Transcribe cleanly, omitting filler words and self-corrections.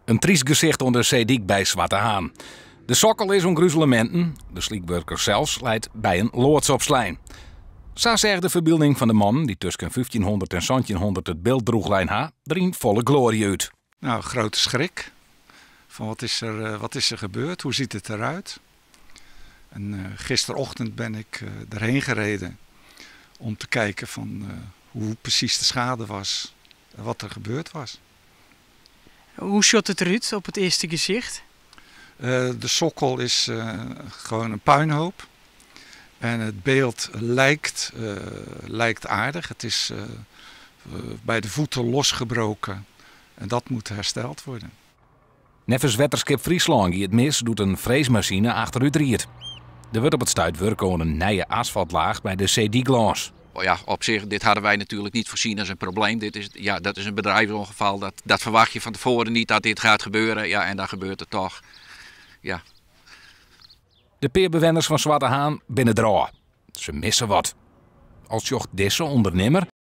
In tryst gesicht oan de seedyk by Swarte Haan. De sokkel is oan gruzeleminten, de slykwurker sels leit by in loads opslein. Sa seach de ferbylding fan de mannen dy't tusken 1500 en 1700 it Bilt drûchlein ha, der yn folle gloarje út. Nou, grote schrik. Van wat is er gebeurd? Hoe ziet het eruit? En gisterochtend ben ik erheen gereden om te kijken van hoe precies de schade was en wat er gebeurd was. Hoe sjocht it derút op it earste gesicht? De sokkel is gewoon een puinhoop. En het beeld lijkt aardig. Het is bij de voeten losgebroken en dat moet hersteld worden. Neffens Wetterskip Fryslân gie it mis doe't in freesmasine achterút ried. Der wurdt op it stuit wurke oan in nije asfaltlaach by de seedyk lâns. Oh ja, op zich, dit hadden wij natuurlijk niet voorzien als een probleem. Dit is, ja, dat is een bedrijfsongeval. Dat verwacht je van tevoren niet dat dit gaat gebeuren. Ja, en dan gebeurt het toch. Ja. De pear bewenners fan Swarte Haan binne derôf. Se misse wat. Al sjocht dizze ûndernimmer